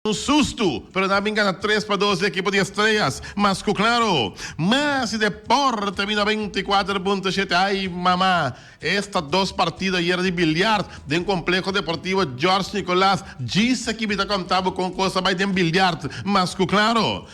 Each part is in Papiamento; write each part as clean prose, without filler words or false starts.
Un sustu, pero nan a bin gana tres pa dos di ekipo di Estrellas. Mas ku klaro, mas di deporte mi 94.7. Ay mama, esta dos partido ayera di biljart den Complejo Deportivo George Nicolaas. Djis aki mi ta konta bo kon kos a bai den biljart. Mas ku klaro,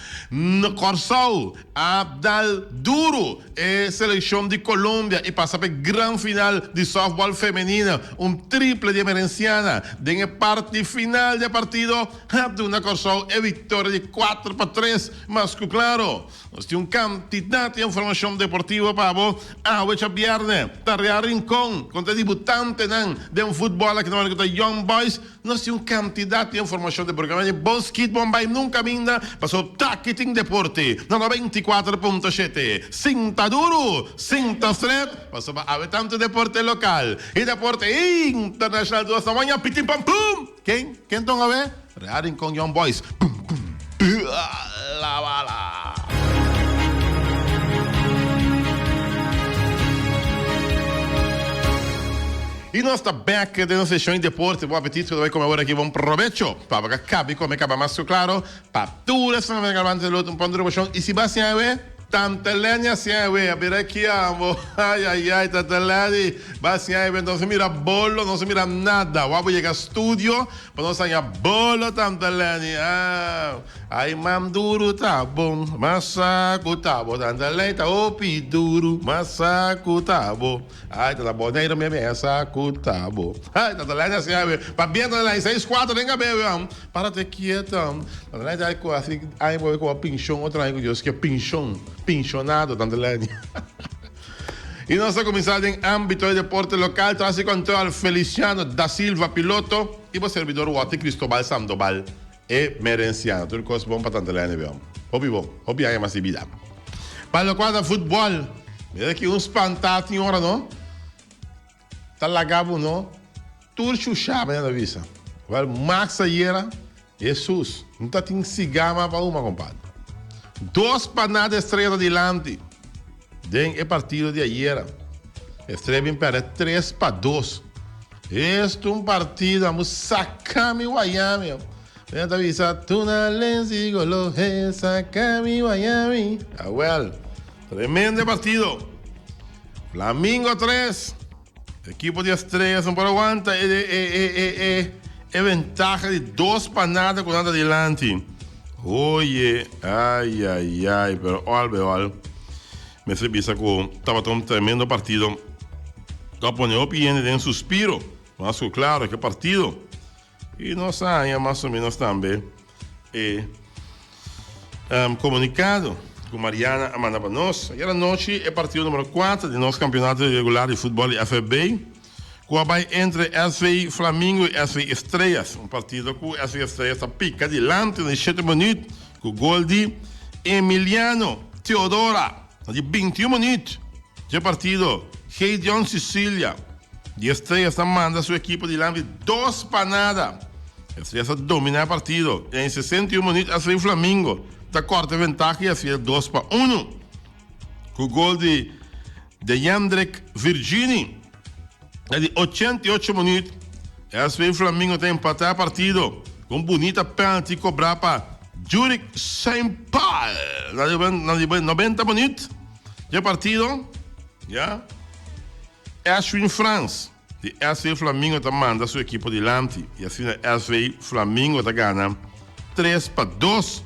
Kòrsou a dal duru E seleccion di Colombia y pasa p'e gran final di softball femenino. Un triple di Emerenciana den e parti final di e partido a duna Corsou e victoria di 4-3. Mas cu claro, nos tin un cantidad di informacion deportivo pa bo awe djabierne. Ta Real Rincon contra e debutantenan den futbol aki na cu ta Young Boys. Nos tin un kantidat di informashon den programa di Bon Skit Bon Bai Nunka Minda, paso taki tin deporte na 94.7. Sinta duru, sinta stret, pasobra awe tantu deporte lokal i deporte internashonal tur hasta maña pitin pam pum! Ken? Ken ton awe? Real Rincon Young Boys. Pum pum la bala! I nos ta bek den nos seshon di deporte. Bon apetit ku ta bai kome awor aki. Bon probecho. Pa bo ka kabi kome kaba mas ku klaro. Pa tur esnan ku ta galbante di lotu un pon di robashon. I si bo a siña awe, Tante Leni a siña awe. A bira aki amo. Ai ai ai Tante Leni. Bo a siña awe. No se mira bolo, no se mira nada. Wou a bo yega studio pa nos haña bolo Tante Leni. Ah. Ai mam duru ta bon, masa ku ta bo. Tante Leni ta hopi duru, masa ku ta bo. Ay tata Boneiru mi a sa ku ta bo. Ay tata Leni a siña mi pabia tata Leni seis kuater den kabel weon. Párate kieto. Tata Leni ta ku asi aña por ku pinshon otro aña ku Dios ke pinshon, pinshonado tata Leni. I nos ta kuminsá den ámbito di deporte lokal tras di kòntròl Feliciano da Silva piloto i bo serbidor Watty Cristobal Sandoval e merenciano. Tur kos bon pa tata Leni weon. Hopi bon, hopi aña mas di bida. Pa lokual ta futbòl, mira ki un spantá tin ora no ta laga bo no tur shushá manera ta bisa. Wèl Max ayera, Hesus, no ta tin sigá mas pa huma kompadre. Dos pa nada Estrella ta dilanti den e partido di ayera. Estrella bin pèrdè 3-2. Esto un partido amo saka mi wayá mi. Nan ta bisa, Tuna lensi golohe saka mi wayami. Awel, tremendo e partido. Flamingo 3, ekipo di Estrellas no por aguanta e, e, e, e, e, e ventaha di 2 pa nada ku nan ta dilanti. Oye, ai, ai, ai, pero al bij al, mester bisa ku tabata un tremendo partido. Ku a pone hopi hende den suspiro. Mas ku klaro ke partido. I nos a haña mas o ménos tambe e komunikado ku Mariana a manda pa nos. Ayer anochi e partido numero kuater di nos kampeonato regular di futbòl di FFB ku a bai entre SV Flamingo i SV Estrellas. Un partido ku SV Estrellas ta pika dilanti na di shete minüt ku gol di Emiliano Teodora. Na di binti un minüt dje partido Gedeon Cicilia Di Estrellas ta manda su ekipo dilanti dos pa nada. Estrellas ta domina e partido. Den 61 minuut SV Flamingo ta korta e ventaha i hasié 2-1 ku gol di Deandrick Virgini. Na di 88 minuut SV Flamingo ta empatá e partido ku un bunita penalti kobrá pa Jurick Saint Paul. Na di 90 minuut dje partido ya. Ashwin Frans di SV Flamingo ta manda su ekipo dilanti y asina SV Flamingo ta gana 3-2.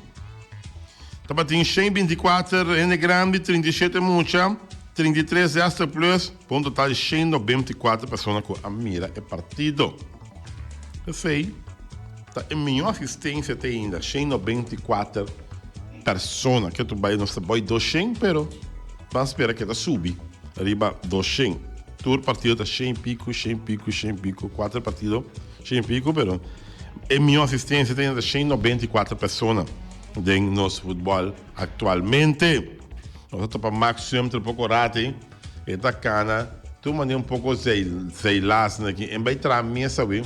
Tabatin 124 hende grandi, 37 mucha, 33 zestig plus, pa un total di 194 persona cu a mira e partido. Esey ta e miho asistencia te ainda, 194 persona. Ke tur bay nos ta boy 200, pero ban spera ke ta subi. Riba 200. Tur partido ta shen y pico, shen pico, shen pico. Cuater partido, shen y pico, pero e miho asistencia ta yendo 194 persona den nos futbol actualmente. Nos a topa Max Sumter poco rato ey. E ta cana tur manera un poco zeilas aki. En bay traha mesa wi.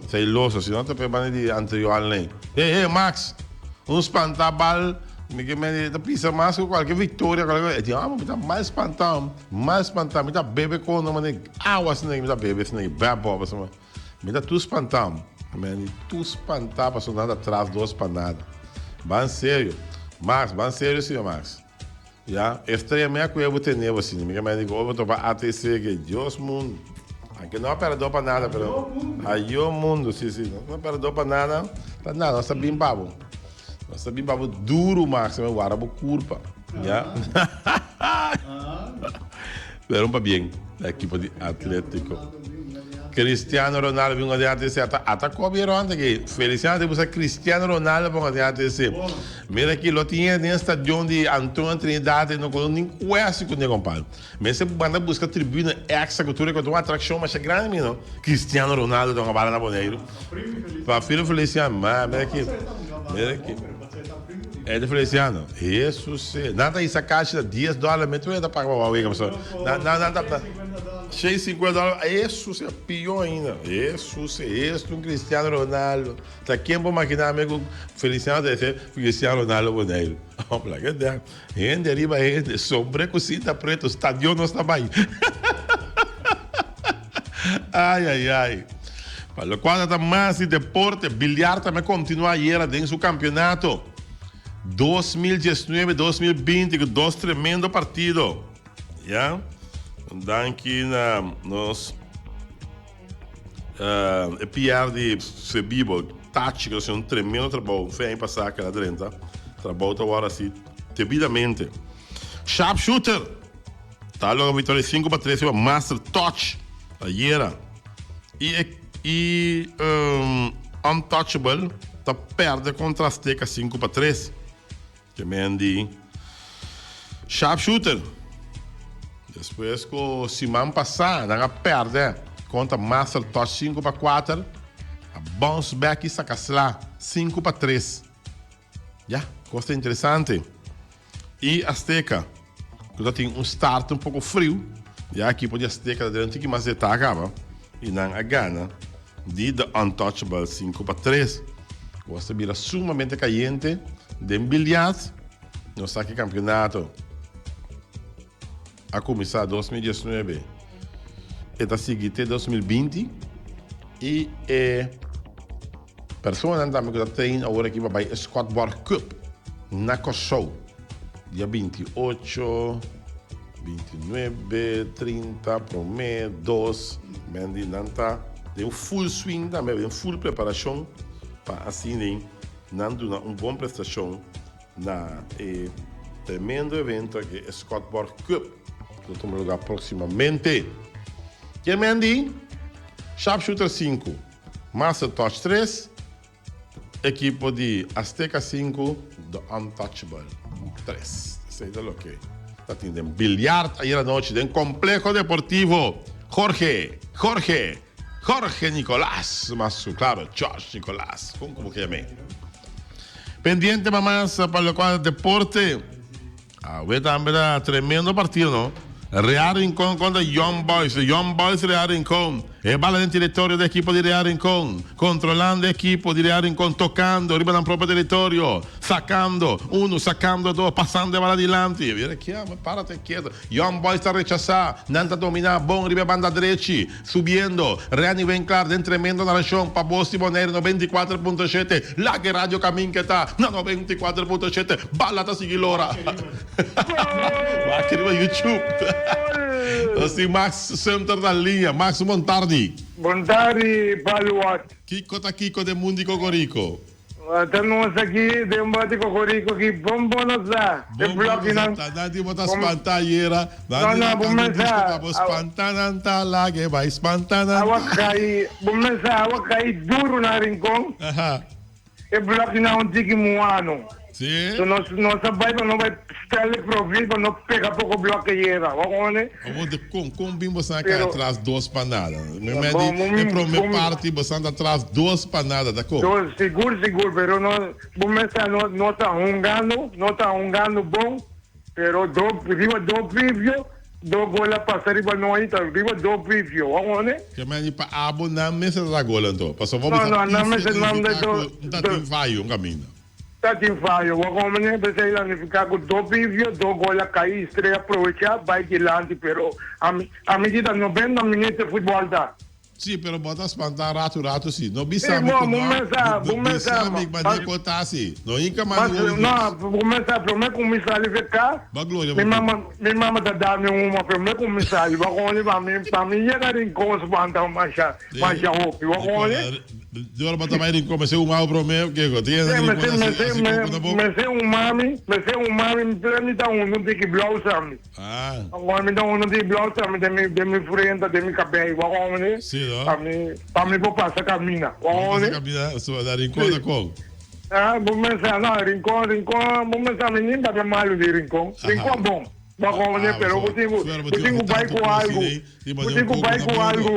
Zeiloso. Si no ta pe banda di anterior ney. Hey, hey, Max! Un spanta bal. Mi ke mende ta pisa mas ku kualke viktoria kualke e di amo mi ta mal spantá mal spantá mi ta bebe kono mane awa asina mi ta bebe asina bèbòb asina mi ta tur spantá. Men di tur spantá pasobra nan ta tras dos pa nada. Ban serio. Max, ban serio si Max. Ya, Estrella mi a cuya bo tene bo asina. Mi ka mende cu ora bo topa ATC ke Dios mundo. Aunke no a perde do pa nada pero ayo mundo si si no a perde do pa nada ta nada nos ta bin pa bo. Nos ta bin pa bo duro Max mi wara bo curpa. Ya. Pero un pabien na ekipo di Atletico. Cristiano Ronaldo bin con ATC ata ata kobi rond aki. Feliciano ta busa Cristiano Ronaldo ponga den ATC. Mira aki lo tin den stadion di Antonio Trinidad no kono nin kwesi ku ne kompadre. Mester manda buska tribuna extra ku tur e ku un atrakshon masha grandi mi no. Cristiano Ronaldo ta hunga bala na Boneiru. Pa Filo Feliciano ma mira aki mira aki. E ta Feliciano Jesus nan ta hisa kashi na dies dòler mi tur e ta paga pa wak wega pasobra nan nan ta shei sinkuenta dòler Jesus pió ainda Jesus esto un Cristiano Ronaldo. Ta ken por makina mi ku Feliciano ta dese Cristiano Ronaldo Boneiru. Hopla ke den. Hende riba hende, sombre ku sinta preto, stadion nos ta bai. Ai ai ai. Pa lokual ta ta mas di deporte, biliar tambe kontinua ayera den su kampionato 2019, 2020 ku dos tremendo partido. Ya. Danki na nos. E PR di Febibo, Tachi, ku ta hasi un tremendo trabou. Fe aña pasá ku el a drenta. Trabou ta wòrdu hasi debidamente. Sharpshooter ta logra viktoria 5-3 riba Master Touch ayera. I e i Untouchable ta pèrdè kontra Azteca 5-3. Ke men di Sharpshooter. Despues ku siman pasá nan a pèrdè kontra Master Touch 5-4, a bounce back i saka sla 5-3. Ya, kos ta interesante. I Azteca ku ta tin un start un poko friu, ya ekipo di Azteca ta den un tiki mas detá kaba i nan a gana di The Untouchable 5-3. Kos ta bira sumamente kayente den biljart. Nos sa ki kampionato a kuminsá 2019, e ta sigui te 2020 i e personanan tambe ku ta train awor aki pa bai e Scott Borg Cup na Kòrsou dia 28, 29, 30, promé, dos, men di nan ta den full swing tambe, den full preparashon pa asina nan duna un bon prestashon na e tremendo evento aki, e Scott Borg Cup, ku ta tuma lugá próksimamente. Ken men di? Sharpshooter sinku, Master Touch tres, ekipo di Azteca sinku, The Untouchable tres. Esei ta loke ta tin den biljart ayer anochi den Complejo Deportivo Jorge, Jorge, Jorge Nicolas, mas su claro George Nicolas, con como ke yam'é. Pendiente pa mas pa locual deporte. Awe tambe ta tremendo partido no. Real Rincon contra Young Boys. Young Boys Real Rincon. E bala den territorio di equipo di Real Rincon. Controlando equipo di Real Rincon. Tocando riba nan propio territorio. Sacando uno, sacando dos, pasando e bala dilanti. Mira aquí, párate quieto. Young Boys ta rechasá. Nan ta dominá bon riba e banda drechi. Subiendo, Renny Winklaar den tremendo narashon pa Bos di Boneiru 94.7. Laga e radio kamin ke ta na 94.7. Bala ta sigui lora. Wak riba YouTube. Nos tin Max Sumter na liña. Max, bon tardi. Bon tardi, Baluart. Kiko ta kiko den mundi Kokoriko? Ta nos aki den bati Kokoriko aki bon bon nos ta. E Bon bon blokinan. nos ta. Nan di bo ta spanta ayera. Nan No di no nan bo kanta un mesa disko pa bo spanta nan ta lage bai spanta nan. Awa kai bo mesa awa kai duro na Rincon. Aha. E blokinan un tiki muano. Si. So nos nos a bai pa no bai stel e profil pa no pega poko bloke ayera. Wak one. Awor de kon kon bin bosan a kai Pero atras dos pa nada? Mi bon medi bo e prome bo parti bosan ta atras dos pa nada ta kon? Dos sigur sigur pero no bo mester no no ta hungando no ta hungando bon pero do riba do privio do gol a pasa riba no ta riba do privio wak one. Ke medi pa abo nan mester ta gol anto pasobra bo No bisa no nan pifia mester nan significa do ku nta do tin fayo un kaminda. Ta tin fayo. Wak homene p'esei la nifiká ku do pifio, do gol a kai i Estrella a probechá bai dilanti pero a mi di ta 90 minüt e futbòl ta. Sí, pero bo ta spantá ratu ratu sí. No Sí, bisa mi bo, ku bo no, mesa, bo mesa, bisa mi ma, manera ku ta sí. No hinka man mas, di wowo di no, Dios. bo mesa, promé ku mi sali fe kas, Ba gloria mi bo mama, ku. mi mama ta da mi uma promé ku mi sali. Bo kono pa mi, pa mi yega Rincon spanta masha, Sí, masha hopi. Bo di kono? di ora bo ta bai Rincon mester un awa promé, kiko? Tin Sí, hende mester, Rincon hasi, mester, hasi koko tampoko? mester un mami, mester un mami, mi ta huntu un tiki blou sa mi. Ah. Awor mi ta uno di blou tambe den mi den mi frenta, den mi cabei, wak hombre. Sí, no? Pa mi, pa mi por pasa camina, wak Por pasa hombre. camina, so na Rincon Sí. ta con. Ah, bo mensa, no, Rincon, Rincon, bo mensa mi ni papia malu di Rincon. Aha. Rincon bon, wak hombre, Ah, pero so, bo tin ku, so bo bo tin tin ku bai tantu ku cos algu, ei, tin bo bo tin ku coco bai na ku mundo. algu,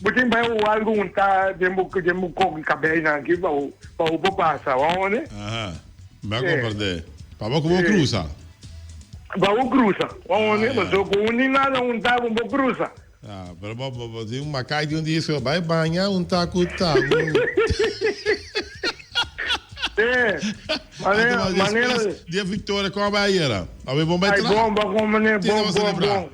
bo tin bai ku algu unta den bo den bo coco cabei nan aki pa bo pa bo por pasa, wak hombre. Aha. Mi a Sí. comprende. Pa bo como Sí. cruza. Pa bo cruza, wak Ah, hombre, ya. pasobra ku un ni nada unta bo por cruza. Ah, pero bo, bo, bo tin un macay di un disco, bai baña un taku taku. Sí, manera, Anto, manera. despues di e victoria, como bai ayera? Awe bon bai Ay, tra? bon, bon, bon, meneer, Tin bon, na bon, celebra. bon.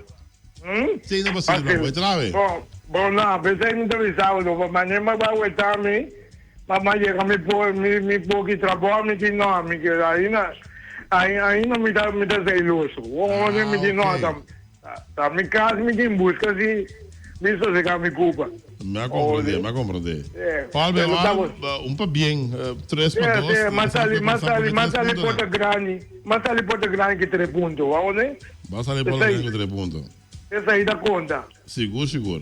Hmm? Tin na celebra, Oké. bai tra we? Bon, bon, no, pensei mi ta bisa bo, manera mi bai weta mi, ma yega mi po, mi, mi poki trabou, mi di no, mi ke ainda, ainda mi ta, mi ta zeloso. Ah, Mi di no, ok. ta, Ta mi cas mi tin busca si mi sosega mi cupa. Mi a comprende, mi a comprende. Sí. Al Pero al, estamos- un pa bien, tres Sí, pa dos. sí, mas sali, mas sali, mas sali punto, Porta Grande, mas sali Porta Grande que tres puntos, vamos ver? Va sali Porta Esai. Grande cu tres punto. Esai ta conta. Sigur, sigur.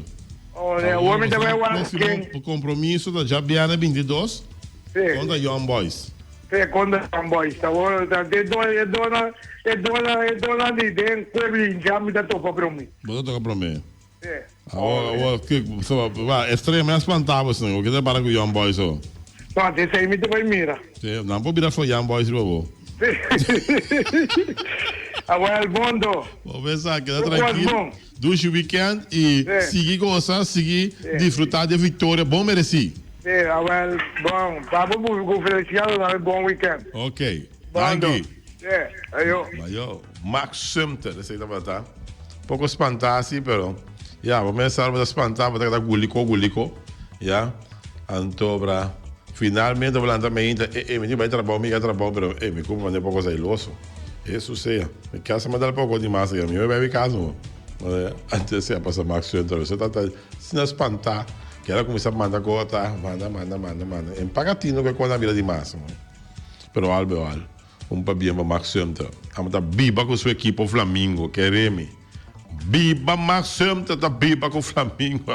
Vamos ver, o homem também vai Próximo quem? compromisso ta djabiana 22 Sí. contra Young Boys. Sí, contra Young Boys. Ta bon, ta de dona, e dona, e dona, e dona di den pueblo ya mi ta topa promé. Bo ta toca promé. Sí. Awor, awor, ke, so, va, Estrella me a spanta bo, sino, ke ta para ku Young Boys so. No, de sei mi te bai mira. Sí, nan por bira for Young Boys riba bo. Sí. Awor, el bondo. Bo pensa, keda Tur kos trankil. bon. Dushi weekend y Sí. sigui goza, sigui Sí. disfruta di e victoria bon mereci. Sí, awel, bon, papo bu ku feliciado na bon weekend. Ok, Bando. danki. Sí, ayo. Bayo, Max Sumter, esei tabata poko spantá si, pero ya, bo mester sa bo ta spantá, bo ta keda guliko guliko, ya. Anto bra, finalmente bo lanta meinta, e e, mi tin bai trabou, mi ka trabou, pero e, mi kumpa manda poko zailoso. Hesus sea, mi casa manda poko di mas, mi bai mi casa mo. Antes sea pasa Max Sumter, esei tabata asina spantá, ke el a kuminsá manda gota, manda, manda, manda, manda. En paga tino ku e kos a bira di mas. Pero al be al, un pabia pa Max Sumter. Amo ta biba ku su ekipo Flamingo, kere mi. Biba Max Sumter ta biba ku Flamingo.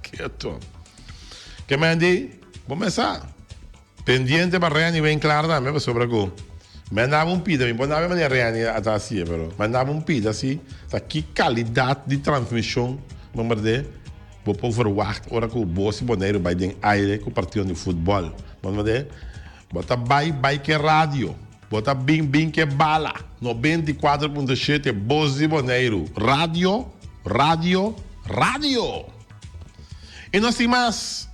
Keto. Ke men di, bo mes sa. Pendiente pa Renny Winklar tambe pasobra ku men daba un pida, mi por nabia manera Renny a ta hacié, pero men daba un pida si ta ki kalidat di transmishon bo merde bo por verwacht ora ku bo si Boneiru bai den aire ku partido di futbòl. Bo merde bo ta bai bai ke radio, bo ta bin bin ke bala, 94.7 Bos di Boneiru, radio, radio, radio! I no sin mas,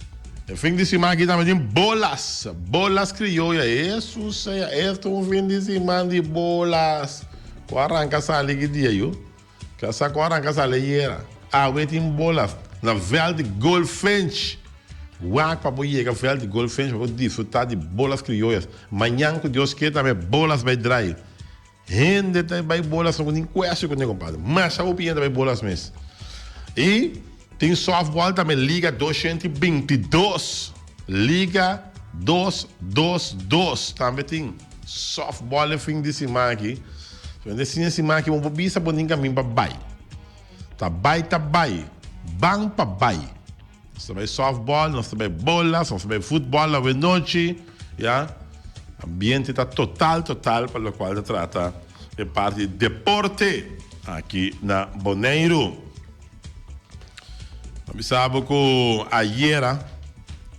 e fin di siman aki tambe tin bolas, bolas criolla. Hesus sea, esto un fin di siman di bolas. Cu a ranca sali ki dia yu? Cu sa cu a ranca sali ayera. Awe tin bolas na veld di Goldfinch. Wak pa bo yega veld di Goldfinch pa bo disfruta di bolas criollas. Mañan cu Dios kier tambe bolas bay draai. Hende ta bai bolas no tin cuestion cu ne compadre. Masha hopi hende ta bai bolas mes. Y tin softball tambe liga 222. Liga 222 tambe tin softball e fin di siman aki. So den fin di siman aki bo por bisa bo tin camin pa bai. Ta bai ta bai. Ban pa bai. Nos ta bai softball, nos ta bai bolas, nos ta bai futbol awe nochi, ya. Ambiente ta total total pa locual ta trata e parti di deporte aki na Boneiru. A bisa bo cu ayera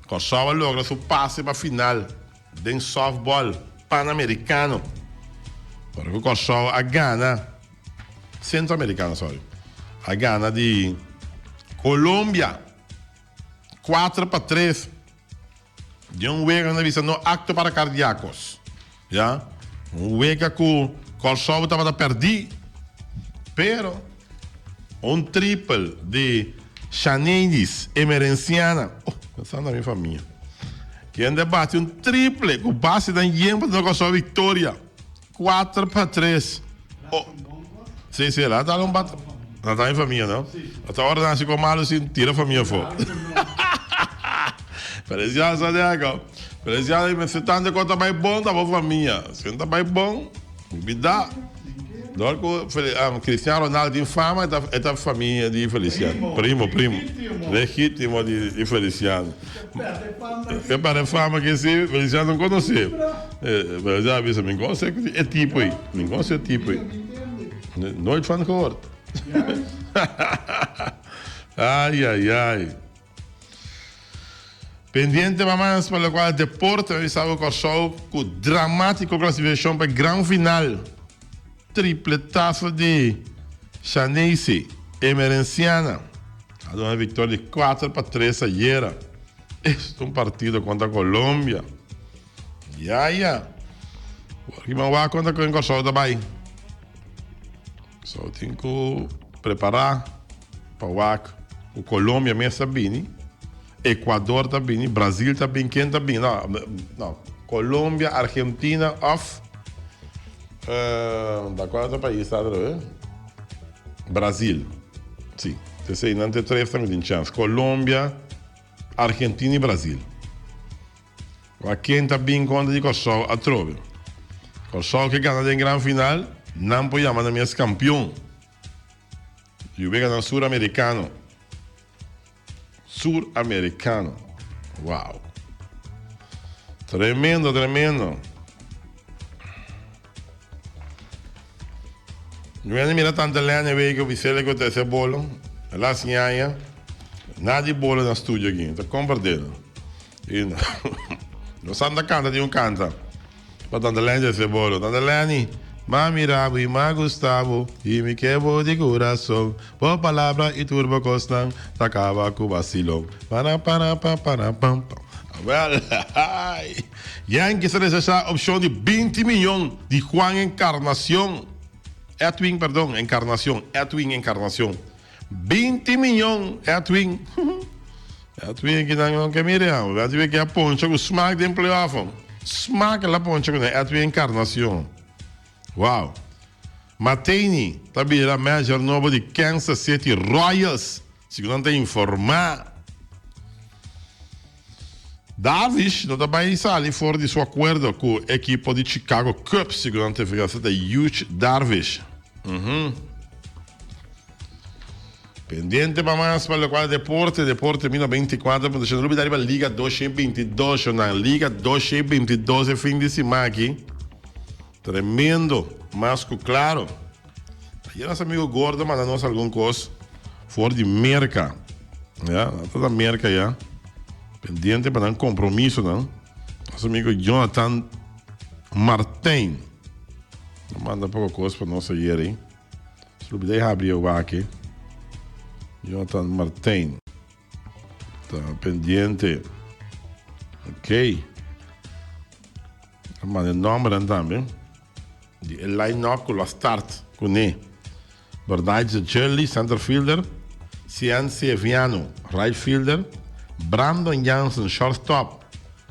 Kòrsou a logra su pase pa final den softball Panamericano. Ora cu Kòrsou a gana. Centroamericano, sorry, a gana di Colombia 4-3 den un wega nan ta bisa no acto para cardiacos, ya, un wega cu Corsou tabata perdi, pero un triple di. Shaneidis Emerenciana, oh, esnan ta mi famia, kende bati un triple ku basenan yen pa duna Kòrsou viktoria, 4-3. Oh, si, si, el a dal un bat, nan ta mi famia, no? A ta ora nan hasi kon malu sin tira famia afó. Feliciano Santiago, Feliciano i mester tante kon ta bai bon ta bo famia, si no ta bai bon, Bida. Dor ku Cristiano Ronaldo tin fama e ta famia di Feliciano. Primo, primo. Legitimo di Feliciano. Ke perde fama ke si Feliciano no konosé. Feliciano a bisa mi konosé e tipo ei. Mi konosé e tipo ei. Nooit van gehoord. Ai ai ai. Pendiente pa mas pa locual deporte mi bisa bo Kòrsou ku dramátiko klasifikashon pa e gran final. Tripletazo di Shaneise Emerenciana a duna viktoria di 4-3 ayera. Esta un partido kontra Colombia. Ya ya. Por aki wak kontra ken Kòrsou ta bai. Kòrsou tin ku prepará pa wak ku Colombia mes ta bini, Ecuador ta bini, Brazil ta bini, ken ta bini? No, no, Colombia, Argentina of ta cual otro pais ta otro vez? Brazil, si, esei nan te tres tambe tin chance, Colombia, Argentina y Brazil. Wak ken ta bin kontra di Kòrsou atrobe. Kòrsou ke gana den gran final, nan por yama nan mes kampion. Di weganan Sur Amerikano. Sur Amerikano. Wow. Tremendo, tremendo. Mi a mira tanta Lene wey ku bisele ku ta bolo. El a siña Nada di bolo na studio aki. Ta kompardé. I nos anda kanta di un kanta. Pa tanta Leni ta bolo. Tanta Leni, m'a mira bo i m'a gusta bo i mi ke bo di kurason. Bo palabra i tur bo kosnan ta kaba ku basilon. Para para pa para pam pam. Awel, Yankees a rechasá opshon di 20 miyon di Juan Encarnacion. Edwin, perdon, Encarnacion, Edwin Encarnacion. 20 miyon, Edwin. Edwin aki nan no ke mira, Edwin aki a poncha ku smak den playoff. Smak el a poncha ku Edwin Encarnacion. Wow. Matheny ta bira manager nobo di Kansas City Royals, segun nan ta informá. Darvish no ta bai sali for di su akuerdo ku ekipo di Chicago Cubs, segun nan ta informá. Esei ta Yu Darvish. Pendiente pa mas pa lokual deporte, deporte mi 94 punto shete. No lubida riba Liga 222, shonnan. Liga 222 e fin di siman aki. Tremendo, mas ku klaro. Ayer nos amigo Gordo manda nos algun kos for di Merka. Ya, nan ta na Merka ya. Pendiente pa nan kompromisonan. Nos amigo Jonathan Martijn a manda poko kos pa nos ayer ei. Nos lubida e habri e wak. Jonathan Martijn. Ta pendiente. Ok. A manda e nombernan tambe di e line-up ku lo a start kuné. Bernard Jelly, center fielder, Cian Seviano, right fielder, Brandon Jansen, shortstop,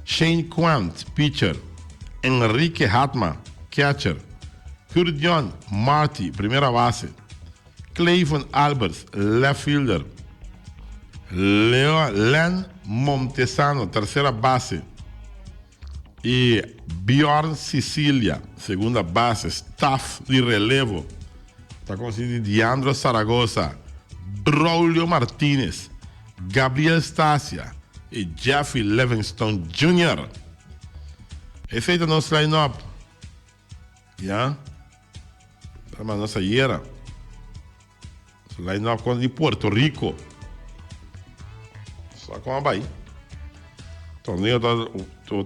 Shane Quant, pitcher, Enrique Hatma, catcher, Kurdion Marty, primera base, Clayvon Alberts, left fielder, Leo Len Montesano, tercera base, y Bjorn Sicilia, segunda base, staff di relevo ta consisti di Diandro Zaragoza, Braulio Martinez, Gabriel Stasia y Jeffrey Livingston Jr. Esey ta nos line-up. Ya. Ta manda nos ayera. Line up kontra di Puerto Rico. Sa kon a bai. Torneo ta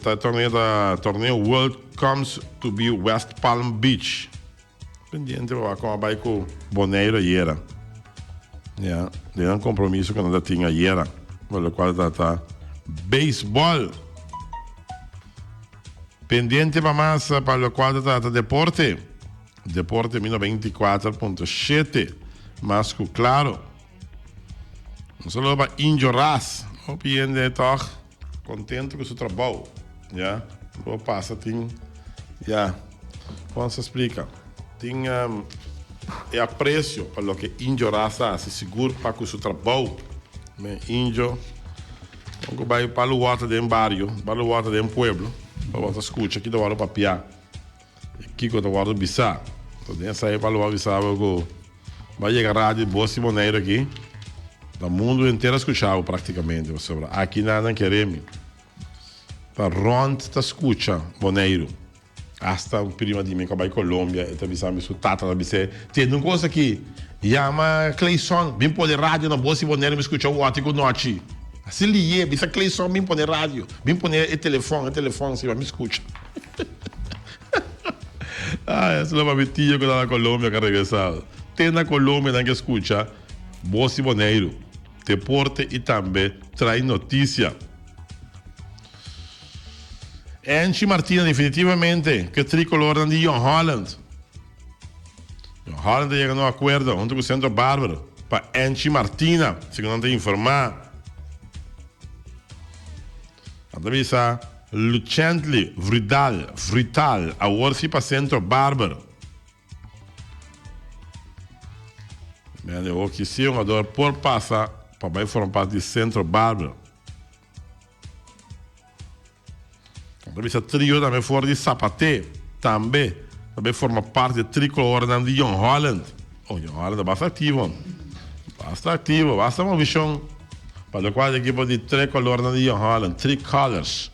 ta torneo ta torneo World Comes to be West Palm Beach. Pendiente pa kon a bai ku Bonaire ayera. Ya, den nan kompromiso ku nan ta tin ayera. Pa lokual ta ta baseball. Pendiente pa mas pa lokual ta trata deporte. Deporte mi 94.7 mas ku klaro. Un saludo pa Injo Ras. Hopi hende tòg kontentu ku su trabou. Ya, lo pasa tin, ya, kon sa splika? Tin e apresio pa loke Injo Ras a hasi, sigur pa ku su trabou. Men Injo, kon ku bai palu wòrta den bario, palu wòrta den pueblo, pa bo ta skucha ki ta wòrdu papiá. Kiko ta wòrdu bisá? Enton den esei Pablo a bisa bo ku bo a yega radio Bos di Boneiru aki, ta mundu henter a skucha bo praktikamente pasobra aki nan nan kere mi. Ta rònt ta skucha Boneiru. Asta un prima di mi ku a bai Colombia e ta bisa mi su tata ta bis'é, Tende un kos aki, yama Clayson bin pone radio na Bos di Boneiru mi skucha wòti ku nochi. Asi lié, bisa Clayson bin pone radio, bin pone e telefòn, e telefòn si pa mi skucha. Ay, eso lo pa mi tio ku ta na Colombia ku a regresado. Te na Colombia nan ke skucha Bos di Boneiru, deporte i tambe trae notisia. Angie Martina definitivamente ku e tricolornan di Jong Holland. Jong Holland a yega na un akuerdo huntu ku Centro Barber pa Angie Martina, segun nan ta informá. Nan ta bisa Lucently Vridal, Vrital, awor si pa Centro Barber. Mende hoki si un jugador por pasa pa bai forma parti di Centro Barber. Nan ta bisa trio tambe for di Sapaté tambe ta bai forma parti di tricolornan di Jong Holland. Oh, Jong Holland ta basta activo. Basta activo, basta movishon. Pa locual di ekipo di tricolornan di Jong Holland, tricolors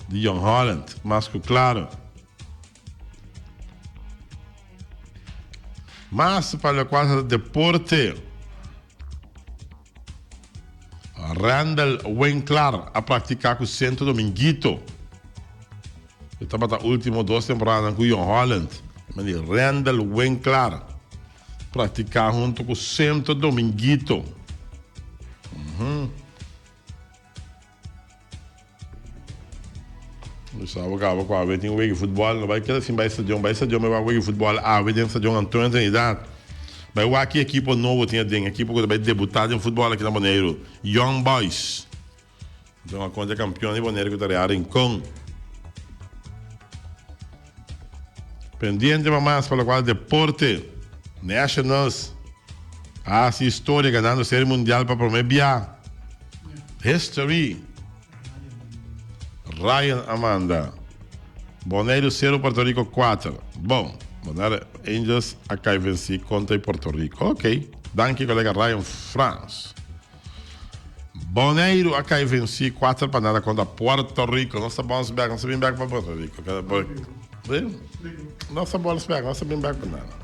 di Jong Holland, mas cu claro. Mas pa locual ta deporte. Randall Winklaar a praktiká ku Centro Dominguito. E tabata último dos temporadanan ku Jong Holland. Mandi Randall Winklaar praktiká huntu ku Centro Dominguito. Nos sabo caba cu awe tin wega futbol, no bay keda sin bay stadion, bay stadion bay wak wega futbol awe den stadion Antonio Trinidad. Bay wak ki ekipo nobo tin aden, ekipo cu ta bay debuta den futbol aki na Boneiru, Young Boys. Anto a contra campeon di Boneiru cu ta Real Rincon. Pendiente pa mas pa locual deporte, Nationals a haci historia ganando Serie Mundial pa prome bia. History. Ryan a manda. Boneiru sero Puerto Rico kuater. Bon, Bonaire Angels a kai vensi kontra di Puerto Rico. Ok, danki kolega Ryan Frans. Boneiru a kai vensi kuater pa nada kontra Puerto Rico. Nos ta bounce back, nos ta bin back pa Puerto Rico. Nos ta bounce back, nos ta bin back pa nada.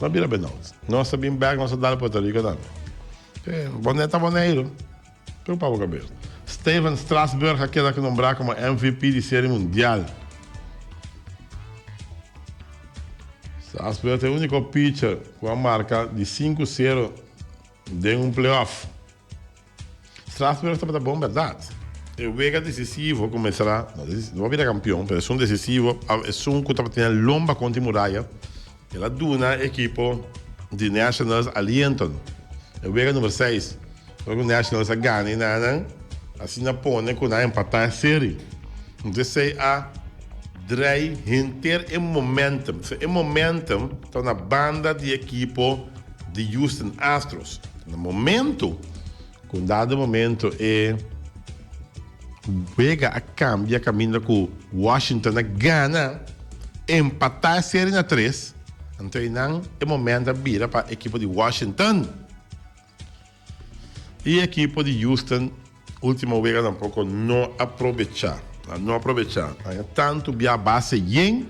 No bira benauds. Nos ta bin back, nos ta dal Puerto Rico tambe. Bonaire ta Boneiru. Preocupa bo cabes. Stephen Strasburg a keda nombrá komo MVP di Serie Mundial. Strasburg ta e úniko pitcher ku a marka di sinku sero den un playoff. Strasburg tabata bon bèrdat. E wega desisivo ku mester a, no a bira kampion, pero esun desisivo, esun ku tabatin e lomba kontra e muraya, El a duna e ekipo di Nationals aliento. E wega number seis, ora ku Nationals a gana i nan asina pone ku nan a empatá e seri. Entonces esei a drei henter e momentum. So e momentum ta na banda di ekipo di Houston Astros. Na momento ku un dado momento e wega a kambia kaminda ku Washington a gana, empatá e seri na tres, anto einan e momento a bira pa ekipo di Washington. I ekipo di Houston ultimo wega tampoko no a probechá. Nan no a probechá. Nan a tantu bia base yen,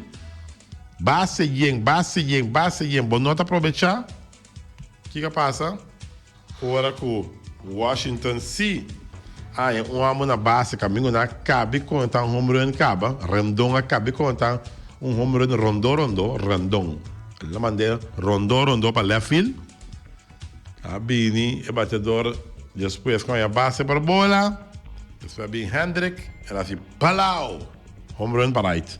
base yen, base yen, base yen, bo no ta probechá. Kiko a pasa? Ora ku Washington si haña un hòmber na base kamingu nan a kabi konta un home run kaba, Rendon a kabi konta un home run rondó rondó, Rendon el a mand'é rondó rondó pa left field, a bini e bateador despues ku haña base por bola, despues a bin Hendrick el a hasi palao home run pa right.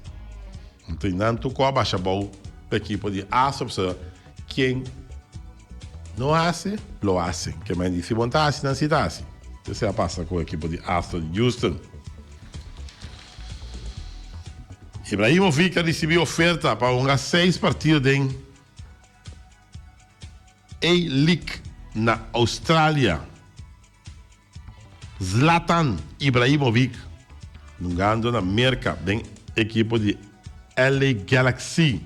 Anto nan tur ku a basha abou pa ekipo di Astros ken. No hasi, lo hasi. Ke men di si bon ta hasi, nan si ta hasi. Esei a pasa ku ekipo di Astros di Houston. Ibrahimovic a risibí oferta pa hunga seis partido den A-League na Australia. Zlatan Ibrahimovic hungando na Merka den ekipo di LA Galaxy.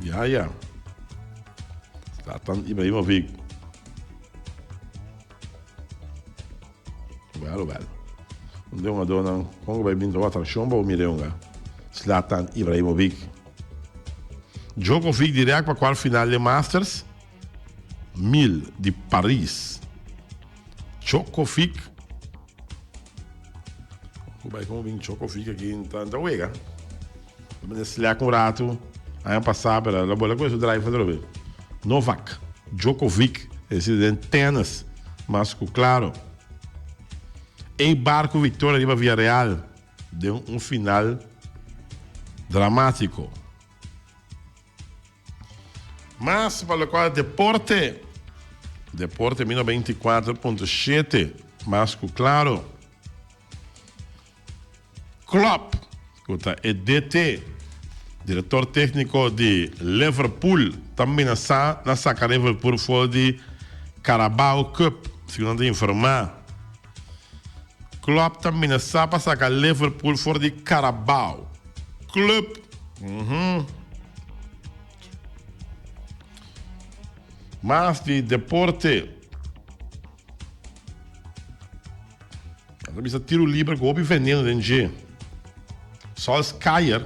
Ya ya. Zlatan Ibrahimovic. Well, well. Un de hungadornan con cu bay bin ta atraccion pa bo mira e hunga. Zlatan Ibrahimovic. Djokovic direct pa cuart final den Masters 1000 di Paris. Djokovic. Ku bai komo bin Djokovic aki ta ta wega. Ta mende slack un ratu aña pasá pero la bola ku su drive atrobe. Novak Djokovic e si den tennis mas ku klaro. Eibar ku viktoria riba Villarreal den un final dramátiko. Mas pa lokual deporte, Deporte mi 94.7, mas ku klaro. Klopp, ku ta e DT, direktor tékniko di Liverpool, ta menasá na saka Liverpool for di Carabao Cup, segun nan ta informá. Klopp ta menasá pa saka Liverpool for di Carabao Club. Mas di deporte. Nan ta bisa tiro liber ku hopi veneno den dje. Solskjaer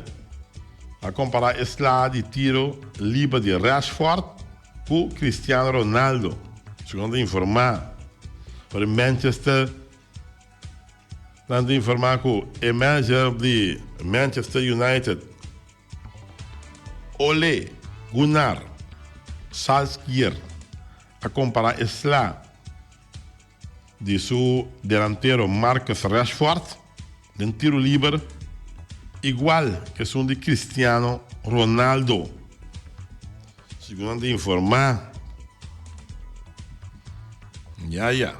a kompará e sla di tiro liber di Rashford ku Cristiano Ronaldo, segun nan ta informá. Pero Manchester Nan ta informa cu e manager di Manchester United, Ole Gunnar Solskjaer, a compara e sla di su delantero Marcus Rashford den tiro liber igual cu esun di Cristiano Ronaldo. Segun nan ta informa. Ya ya.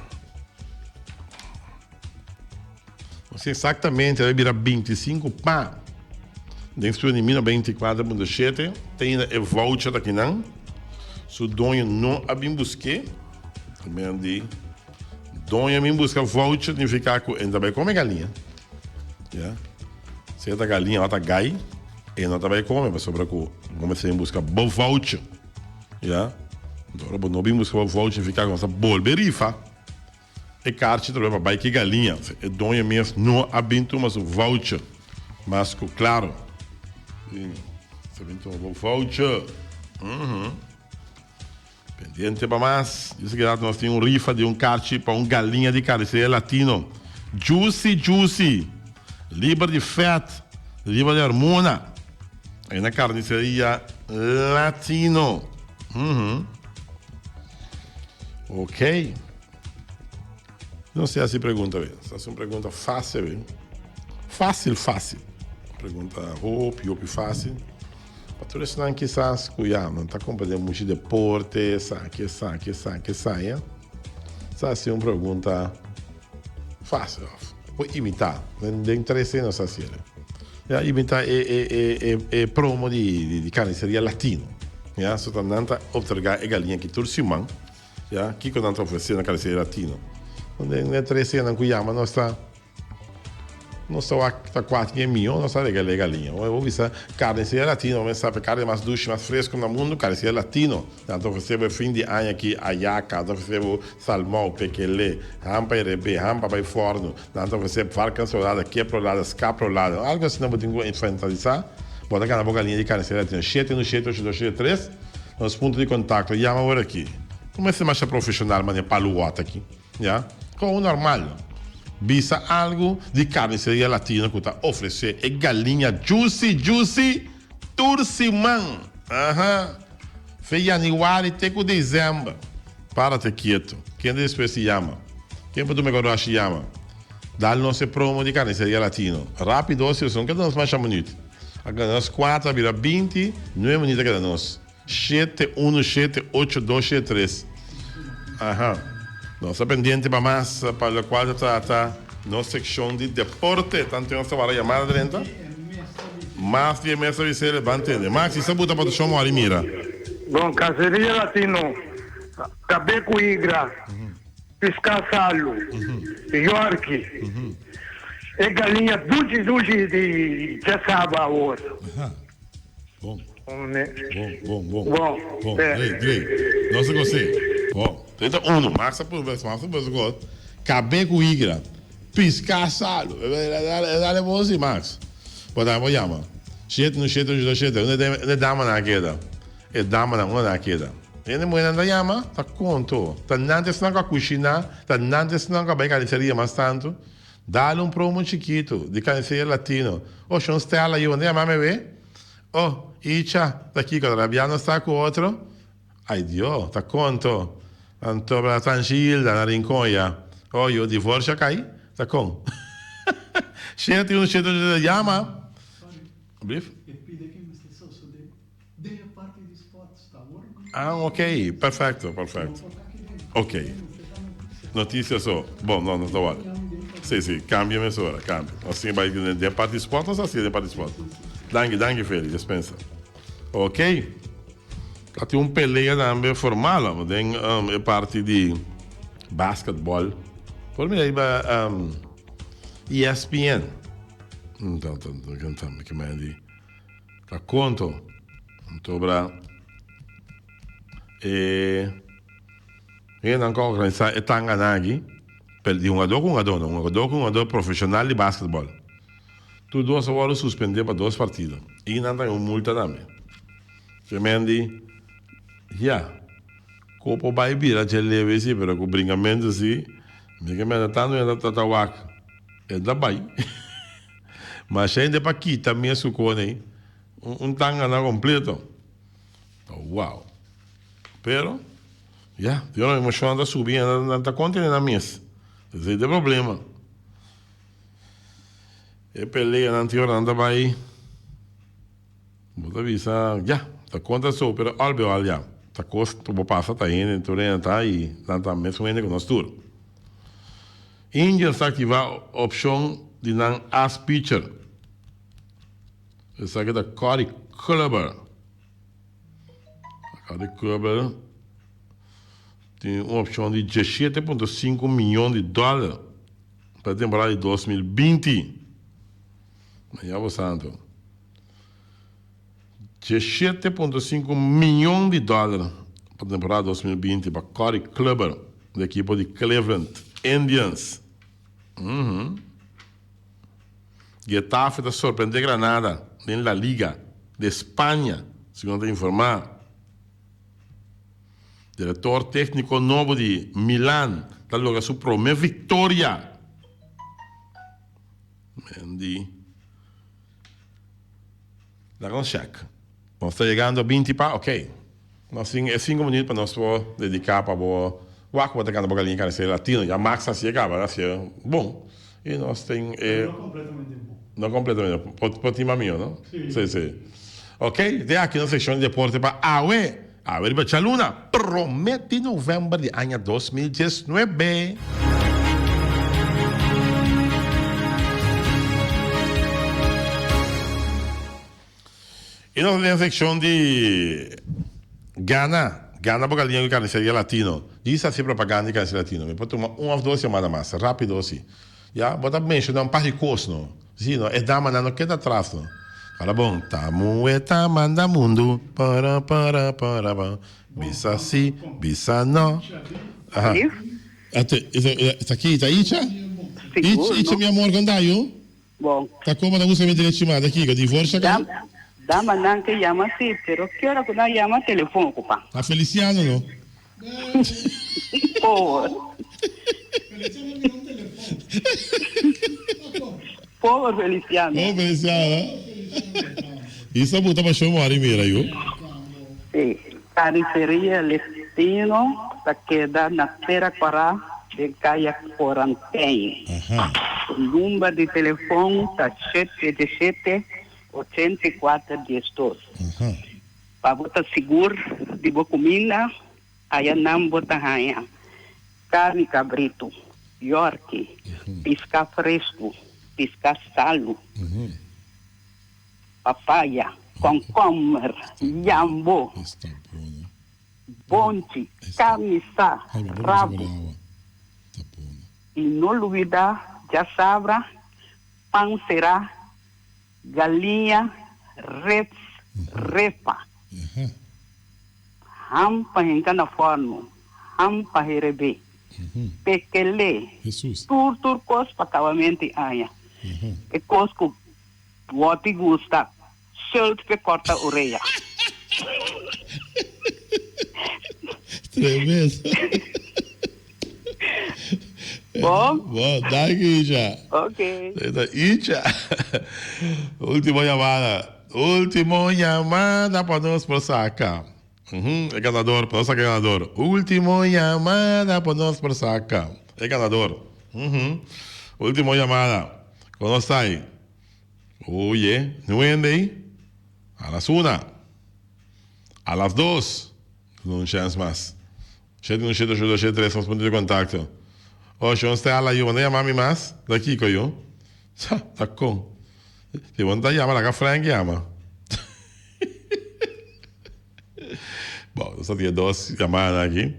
No sé exactamente, a bira 25 pa. Den studio di 1924.7 te e voucher aki nan. Su doño no a bin buské. Men di doño a bin busca voucher significa cu e no ta bay come galiña. Ya. Si e ta galiña o ta gai, e no ta bay come pasobra cu bo mester bin busca bo voucher. Ya. Enton ora bo no bin busca bo voucher significa cu nos ta bolbe rifa e karchi trobe pa bay ki galiña. E doño mes no a bin tuma su voucher. Mas cu claro. Mester bin tuma bo voucher. Pendiente pa mas. Dios ke rato nos tin un rifa di un karchi pa un galiña di carniceria latino. Juicy juicy! Liber di fèt, liber di hormona. Ei na carniceria latino. Uhum. Ok. Nos tin hasi pregunta be. Nos hasi un pregunta fácil be. Fácil, fácil. Pregunta hopi, hopi fácil. Pa tur esnan kisas ku ya no ta komprende muchu deporte, esaki, esaki, esaki, esaya, sa hasi un pregunta fácil òf por imitá. Den tres nos a hasi el. Ya imitá e e e e e promo di di carniceria latino. Ya, so ta nan ta otorgá e galiña aki tur siman. Ya, kiko nan ta ofresé na carniceria latino? Den e tres nan ku yama nos ta. Nos ta wak ta kuater di e mihó nos ta regal'é galiña. Ora bo bisa carniceria latino bo mester sa carne mas dushi mas fresco na mundo carniceria latino. Nan ta ofresé bo e fin di aña aki ayaca, nan ta ofresé bo salmou, pekelé, hampa e rebé, hampa bai forno, nan ta ofresé varkens rolada, kep rolada, skap rolada. Algo asina bo tin ku enfantisá. Bo ta gana bo galiña di carniceria latino. Shete unu shete ocho dos shete tres nos punto di kontakto. Yama awor aki. Bo mester masha profeshonal manera palu wòt aki. Ya, kon un normal bisa algu di carniceria latino cu ta ofrece e galiña juicy juicy tur siman. Aha. Fe januari te cu december. Párate quieto. Kende despues si yama? Ken pa tuma e goroshi yama? Dal nos e promo di carniceria latino. Rapido si nos no keda nos masha minuut. A gana nos 4 a bira 20, 9 minuut a keda nos. 7 1 7 8 2 7 3. Aha. Nos ta pendiente pa mas pa locual ta trata nos seccion di deporte. Tanto nos ta wara yamada drenta. Mas di e mes ta bisele ban tende. Maxi sa buta pa tu show mori mira. Bon, Caceria Latino, Cabe cu Igra, Pisca Salu, Yorki, e galiña dushi dushi di djasaba awor. Aha. Bon. Bon, bon, bon. Bon. Bon, great, great. Nos a gos'é. Bon. 31. Max a purba, Max a purba su kos. Kab'é ku higra. Piská salu. E dale bon si, Max. Bo ta bo yama. Shete un shete ocho dos shete. Unda e damanan a keda? E damanan, unda nan a keda? Hende muhénan ta yama, ta konto. Ta nan ta esnan ku a kushiná, ta nan ta esnan ku a bai kaniseria mas tantu. Dale un promo chikitu di kaniseria latino. Oh, shon Stella yu, unda yama mi awe? Oh, Icha, ta kiko? Ta rabia nos ta ku otro? Ay Dio, ta konto. Anto bra Tanchi Hilda na Rincon ya. Oh, yu, divorsio a kai? Ta kon? Shete un shete un shete yama. Brief? Ah, ok, perfecto, perfecto. Ok. Noticia so. Bon, no, no ta wak. Si, si, cambia mesora, cambia. Nos tin bai den parti sport, nos a den parti sport. Danki, danki Feli, despensa. Ok. Ta tin un pelea tambe formal den e parti di basketball. Por mira riba ESPN. Nta, nta, nta, nta, nta, nta, Ta konto sobra e hendenan ku a organisá e tanganan aki, pero di hungadó ku hungadó no, hungadó ku hungadó profeshonal di basketbòl. Tur dos a wòrdu suspendé pa dos partido i nan ta haña un multa tambe. Tremendi, ya, ku por bai bira dje leve si, pero ku brinkamentu si, mi ke mester tantu hende ta ta wak, e ta bai. Masha hende pa kita mes ku kone ei. Un tangana kompleto. Wow. Pero, ya, di ora emoshon ta subi nan ta kontene nan mes. Esei ta e problema. E peleanan tin ora nan ta bai, bo ta bisa, ya, ta konta so, pero al be al ya. Ta kos ku bo pasa ta hende, tur hende ta i nan ta mesun hende ku nos tur. Indians ta aktivá opshon di nan as pitcher. Esaki ta Corey Kluber. Corey Kluber tin un opshon di 17.5 miyon di dòler pa e temporada di 2020. Maña bo santo. 17.5 miyon di dòler pa temporada 2020 pa Corey Kluber di ekipo di Cleveland Indians. Getafe ta sorprende Granada den La Liga de Spaña, segun ta informa. Director tecnico nobo di Milan ta logra su prome victoria. Mendy. Laga nos check. Nos ta yegando a binti pa, ok. Nos tin e sinku minuut pa nos por dedica pa bo wak bo ta canta bo galiña carnicero latino. Ya Max a haci'e caba, a haci'e bon. Y nos tin e. No completamente bon. No completamente bon. Por, por tin mas miho, no? Si. Si, si. Ok, te aki nos seccion di deporte pa awe. Awe riba djaluna, prome di november di aña 2019. Y nos den seccion di Gana, Gana bo galiña cu Carniceria Latino. Djis haci propaganda di Carniceria Latino. Mi por tuma un of dos yamada mas, rapido si. Ya, bo ta menciona un par di cos no. Si no, e damanan no keda atras no. Fala bon, ta muhe ta manda mundu, para para para pa, bisa si, bisa no. Aha. Ate, ta ki, ta Icha? Sigur, Icha, no? mi amor, con ta yu? Bon. Ta como ta gusta mi derechi ma, ta kiko, divorcia ka? Dam, damanan ke yama si, pero ki ora ku nan yama telefon ocupa. Ta Feliciano no? Pober. Pober Feliciano. Pober Feliciano. Isa buta pa show mori mira yu. Sí, Carniceria Lestino ta keda na Tera Kwará den Kaya Korantijn. Aha. Su number di telefon ta 777. 84 12. Pa bo ta sigur di bo kuminda, aya nan bo ta haña karni kabritu, yòrki, piská fresku, piská salu, papaya, kònkòmber, yambo, bonchi, karni sa, rabu. I no lubidá djasabra, pan será, galiña, rets, repa. Ham pa hinka na fòrnu, ham pa herebé, pekelé, tur tur kos pa kabamenti aña. E kos ku bo ti gusta, sult p'e kòrta orea. Tremendo. Bon? Bon, danki Isha. Ok. Esta Isha. Ultimo llamada. Ultimo llamada pa nos por saca. Uhum, e ganador, pa nos saca e ganador. Ultimo llamada pa nos por saca. E ganador. Uhum. Ultimo llamada. Con nos ta ahí? Oye, nu hende ahí? A las una. A las dos. No un chance mas. Shete un shete ocho dos shete tres nos punto di contacto. Oh, shon Stella, yu, bo no yama mi mas? Ta kiko, yu? Sa, ta con. Si bo no ta yama, laga Frank yama. Bon, nos ta tin e dos yamada aki.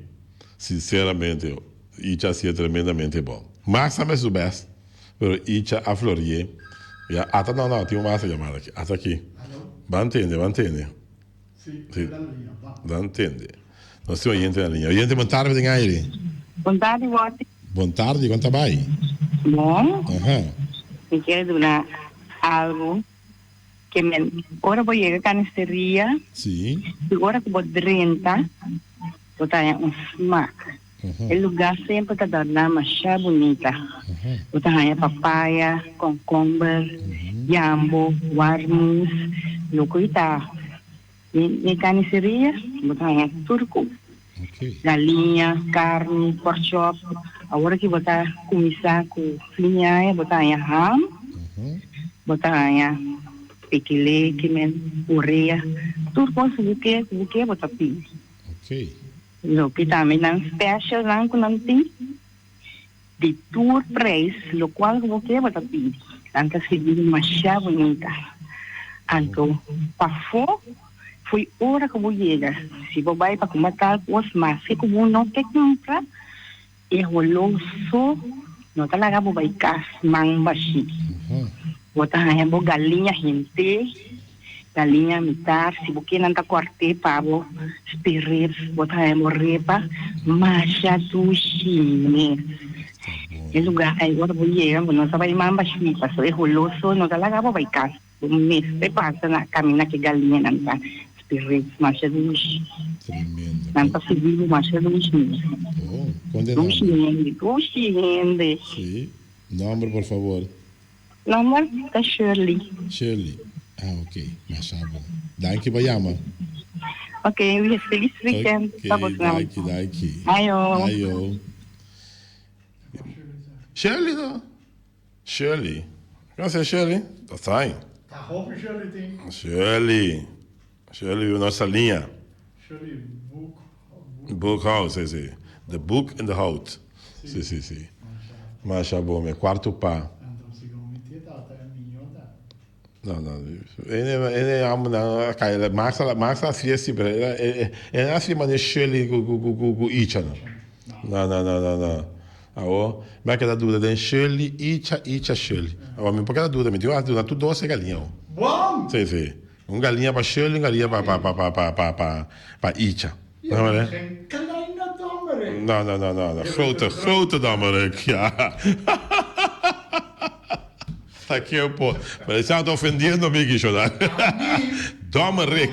Sinceramente, Icha a sido tremendamente bon. Max tambe su best, pero Icha a florie. Ya, ata no, no, tin un mas yamada aki. Ata aki. Ban tende, ban tende. Sí, dan tende. Nos tin oyente na liña. Oyente, bon tarde den aire. Bon tarde, Wati. Bon tarde, kon ta bai? Bon. Aha. Mi kier duna algo ke men ora bo yega kanisteria. Sí. I ora ku bo drenta, bo ta haña un smak. E lugá semper ta dòrná masha bunita. Bo ta haña papaya, kònkòmber, yambo, warmus, loke ta den e kaniseria bo ta haña tur kos. Galiña, karni, pòrchòp. Awor ki bo ta kuminsá ku fin di aña bo ta haña ham, bo ta haña pekelé, kimen, urea, tur kos ku bo ke, ku bo ke bo ta pidi. Loke tambe nan specialnan ku nan tin di tur prijs lokual ku bo ke bo ta pidi. Nan ta sirbi masha bunita. Anto pafó fo'i ora ku bo yega si bo bai pa kuma tal kos maske ku bo no ke kumpra e holó so no ta laga bo bai kas man bashí. Bo ta haña bo galiña hent'é. Galiña mitar, si bo ke nan ta kòrt'é pa bo spirits, bo ta haña bo repa masha dushi mes. E lugá ei ora bo yega bo no ta bai mamba shi pasobra e holó so no ta laga bo bai kas. Bo mester pasa na kaminda ku e galiñanan ta spirits masha dushi. Nan ta sirbi bo masha dushi mes. Dushi hende, dushi hende. Sí. Nomber por favor. Nomber ta Shirley. Shirley. Ah ok, masha bon. Danki pa yama. Ok, feliz weekend pa Ok, bosnan. danki, danki. Ayo. Ayo. Shirley no? Shirley. Gracias Shirley. Ta sain. Ta hopi Shirley tin. Shirley. Shirley vive nos liña. Shirley book. Book house, si, si. The book in the hout. Si, si, si. Masha bon, mi cuarto pa. Anto segun mi tie tata e miño ta. No, no. Ene, ene amo na kai, Max, Max a hacía si, pero e, e, no hacía mane Shirley ku, ku, ku, ku, ku Icha, no. No, no, no, no, no. Awo, mi a keda duda den Shirley, Icha, Icha, Shirley. Awo, mi por keda duda, mi tin ku duna tur dos e galiña, awo. Bon! Si, si. Un galiña pa Shirley, un galiña pa pa pa pa pa pa pa pa Icha. Je bent geen kleine dommerik. No, no, no, no, no. Grote, grote dommerik, ja. Ta kiempo. Pero esnan ta ofendiendo mi, Kishona. Dommerik.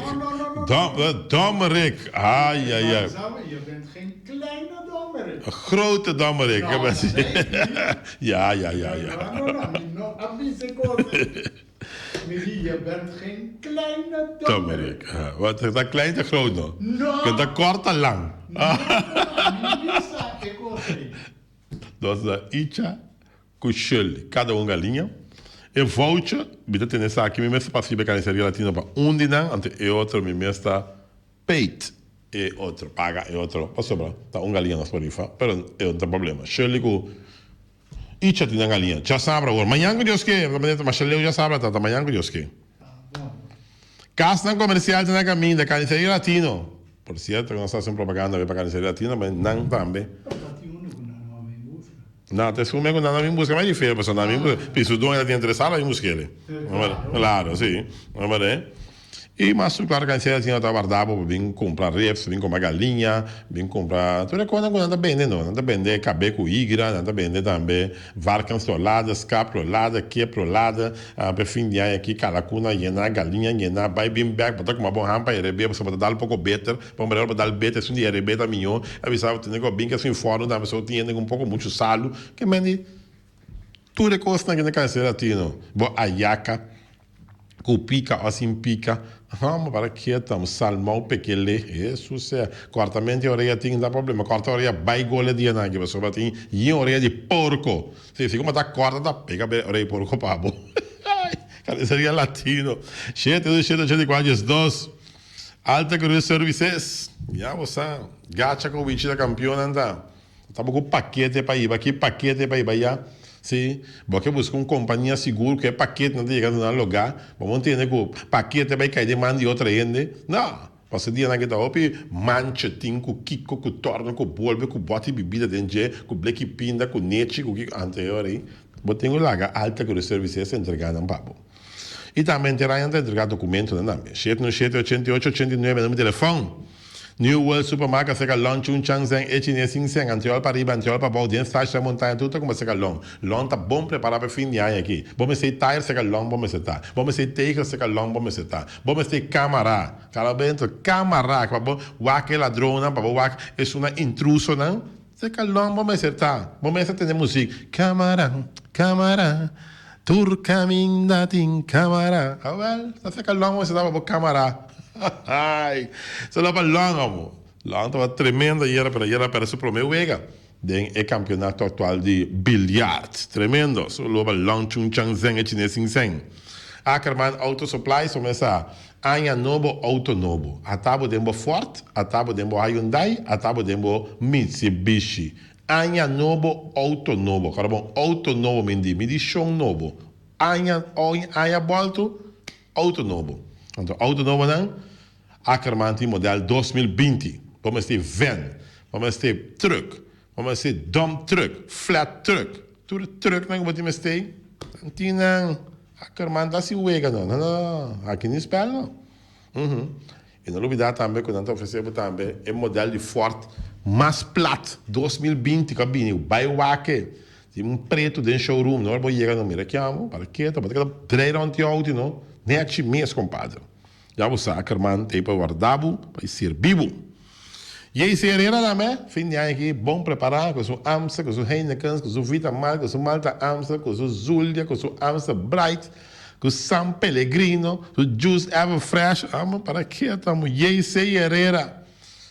Dom, dommerik. Ai, ai, ai. Je bent geen kleine dommerik. Een grote dommerik. No, dat weet ik niet. Ja, ja, ja, ja. No, no, no, mi no a bisa cos. Migi, je bent geen kleine dommerik. Dommerik. Wat, ta klein ta groot no? No. Ke ta kort ta lang. No, no, mi bisa e kos ei. Nos ta Icha ku Shirley, kada un galiña. E voucher, mi ta tene esaki, mi mes ta pasa riba e Carniceria Latino pa un di nan, anto e otro mi mes ta paid e otro, paga e otro, pasobra ta un galiña nos por rifa, pero e no ta problema. Shirley ku Icha tin nan galiña. Djasabra awor, mañan ku Dios ke, ta masha leu djasabra ta, ta mañan ku Dios ke. Kasnan komersial ta na kaminda, Carniceria Latino. Por sierto ku nos ta hasi un propaganda awe pa Carniceria Latino, pero nan tambe. No, ta esun men ku nan a bin buska, ma e diferente, pasobra nan a bin buska, pi su doño ta tin interesado a bin busk'el. Klaro, si. I mas su klaro Carniceria Latino ta warda bo pa bin kumpra ribs, bin kumpra galiña, bin kumpra tur e kosnan ku nan ta bende no. Nan ta bende kabe ku igra, nan ta bende tambe varkens rolada, skap rolada, kip rolada. Pa e fin di aña aki kalakuna yena, galiña yena, bai bin bek, bo ta kuma bon ham pa e rebe pasobra bo ta dal poko beter, pa un manera bo dal beter esun di e rebe ta mihó. A bisa bo tene ku bin ku esun fòrnu tambe pasobra tin hende ku un poko muchu salu. Ke men di tur e kosnan aki na Carniceria Latino, bo ayaka. Ku pika o sin pika, hòmber para keta un salmou pekele, Hesus sea, kòrtamenti orea tin ta problema, kòrta orea bai gole dia nan aki pasobra tin yin orea di porko, si si kuma ta kòrta ta pega be orea di porko pa bo, ay, Carniceria Latino, shete dos shete 84 diesdos, Alta Cruz Services, ya bo sa, gacha ku wichi ta kampionnan ta. Ta bo ku pakete pa hiba aki, pakete pa hiba aya. Si, bo ke buska un kompania sigur ku e paketenan ta yega na nan lugá, bo por tende ku pakete bai kai den man di otro hende. No! Pasobra dianan aki ta hopi mancha tin ku kiko, ku tòrna, ku bolbe, ku bòt di bibida den dje, ku bleki pinda, ku nechi, ku kiko. Anterior ei, bo tin ku laga Alta Cruz Services entregá nan pa bo. I tambe henter aña nan ta entregá dokumentonan tambe. Shete no shete 88 89 numero di telefòn. New World Supermarket seka lon chun chan zen e chines sin sen antriol pa riba antriol pa bou den stash den montaña tur ta kuma seka lon. Lon ta bon prepara pa e fin di aña aki. Bo mester tire seka lon bo mester ta. Bo mester tegel seka lon bo mester ta. Bo mester kamara. Kala bento kamara pa bo wak e ladronnan pa bo wak esunnan intrusonan seka lon bo mester ta. Bo mester tende muzik kamara kamara Tur caminda tin camara. Awel, ta saca long bo ta bo camara. Ay, solo pa long amo. Long tabata tremendo ayera, pero ayera a perde su prome wega den e campeonato actual di biljart. Tremendo. Solo pa long chun chan zen e chines sin sen. Ackerman Auto Supply so mesa aña nobo auto nobo. Ata bo den bo Ford, ata bo den bo Hyundai, ata bo den bo Mitsubishi. Aña nobo, auto nobo. Kòrda bon, auto nobo mi di, mi di shon nobo. Aña, aña bòltu, auto nobo. Anto auto nobonan, Ackerman tin modèl 2020. Bo mester van, bo mester truck, bo mester dump truck, flat truck. Tur e trucknan ku bo tin mester, nan tin nan. Ackerman ta hasi wega no. No, no, aki ni spèl no. I no lubidá tambe ku nan ta ofresé bo tambe e modèl di Ford mas plat 2020 ku a bini. Bai wak e. Tin un pretu den showroom. No ora bo yega no mira kiamo, para keto, bo ta keda drei rònt di outo no. Nèchi mes kompadre. Ya bo sa Ackerman ta ei pa warda bo, pa e sirbi bo. JC Herrera tambe fin di aña aki bon prepará ku su Amstel, ku su Heinekens, ku su Vita Malt, ku su Malta Amstel, ku su Zulia, ku su Amstel Bright. Ku San Pellegrino, su juice ever fresh, amo para ke tamo JC Herrera,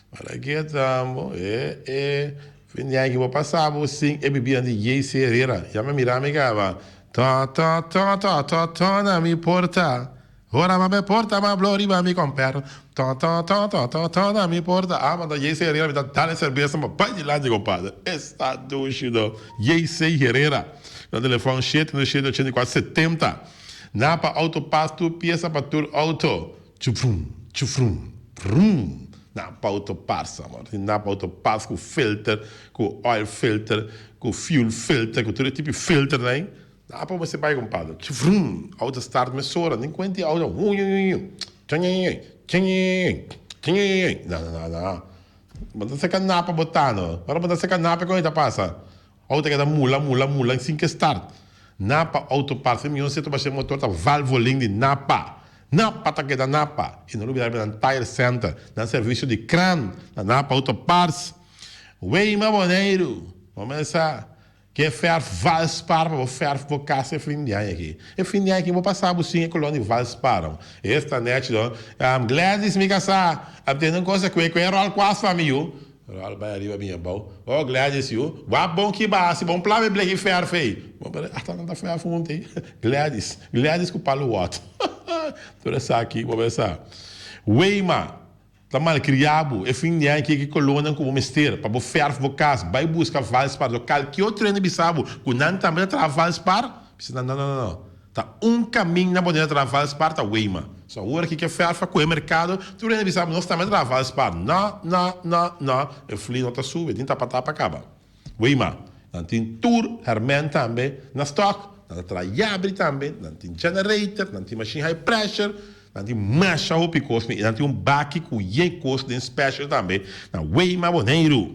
para ke tamo e e fin di aña ki bo pasa bo sin e bibida di JC Herrera, ya mi mira mi kaba to to to to to to na mi porta, ora ma me porta ma blo riba mi komper, to to to to to to na mi porta, amo ta JC Herrera mi ta dal e serbesa pa bai dilanti kompadre, esta dushi do JC Herrera. Na telefòn shete no shete 84 70. Napa Auto Parts tur piesa pa tur auto. Chufrum, chufrum, vrum. Napa Auto Parts, amor. Tin Napa Auto Parts ku filter, ku oil filter, ku fuel filter, ku tur e tipo di filter nan. Napa bo mester bai compadre. Chufrum, auto start mesora. Nin kuenti auto huñuñuñu, chañañañay, chañañañay, chañañañay. No, no, no, no. Bo ta seka Napa bo ta no. Ora bo ta seka Napa kon e ta pasa? Auto ta keda mula, mula, mula sin ke start. Napa Auto Parts e mion seto basha motor ta Valvoline di Napa. Napa ta keda Napa. I no lubida riba nan Tire Center, nan servicio di kran na Napa Auto Parts. Weima Boneiru, bo mesa ke verf Valspar pa bo verf bo kas e fin di aña aki. E fin di aña aki bo pasa bo sin e kolon di Valspar. Esta nechi don. Gladys mi kasá a tende un cosa kue kue ròl kuas pa mi yu. Pero al bai ariba bin abou. Oh Gladys yu, wak bon ki basi, bon plan mi bleki ferf ei. Bon pero hasta nan ta ferf huntu ei. Gladys, Gladys ku palu wòt. Tur esaki bo pensa. Weima ta malkriá bo, e fin di aña ki ki kolónan ku bo mester pa bo ferf bo kas, bai buska Valspar. So kalke otro hende bisa bo ku nan tambe ta traha Valspar, bisa nan no no no. Ta un kamin na Bonera traha Valspar ta Weima. So awor aki ke ferf a kohe merkado, tur hende bisa nos tambe traha Valspar. No, no, no, no, e fli no ta subi, tin tapa tapa kaba. Weima, nan tin tur herment tambe na stock, nan ta traha yabri tambe, nan tin generator, nan tin machine high pressure, nan tin masha hopi kos i nan tin un baki ku yen kos den special tambe na Weima Boneiru.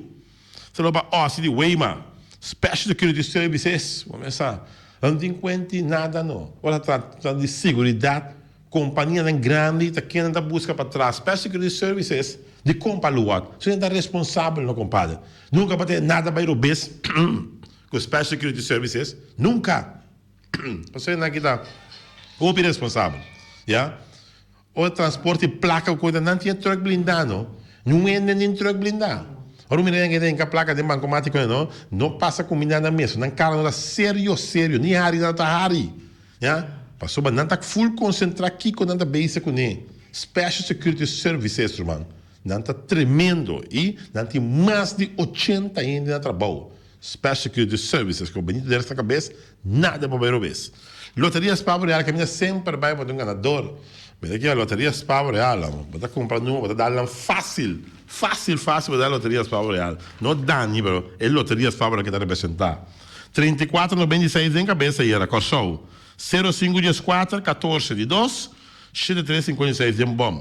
Ta lo pa osi di Weima, Special Security Services, bo mester sa, no tin cuenti nada no. Ora ta trata di seguridad, companianan grandi ta kende ta busca pa traha Special Security Services di compa luwat. So nan ta responsabel no compadre. Nunca pa tene nada bay robes cu Special Security Services, nunca. Pasobra nan aki ta hopi responsabel, ya. Ora transporte plaka ku nan tin e truck blindá no. Niun hende tin truck blindá. Ora un mira nan keda hinka plaka den bankomatiko no, no pasa kuminda nan mes. Nan kara no ta serio serio, ni hari nan ta hari. Ya, pasobra nan ta full konsentrá kiko nan ta bezig kuné. Special Security Services ruman, nan ta tremendo i nan tin mas di ochenta hende na trabou. Special Security Services ku Benito Deres na kabes, nada por bai robes. Loteria Spavo Real kaminda semper bai bo ta un ganador. Mira aki a Loteria Spavo Real, bo ta kumpra numero, bo ta dal nan fácil, fácil, fácil bo ta dal Loteria Spavo Real. No Dani pero e Loteria Spavo Real ke ta representá. 34 96 den kabes ayera, Kòrsou, sero sinku dieskuater, katorse di dos, shete tres sinkuenta i seis den bòm.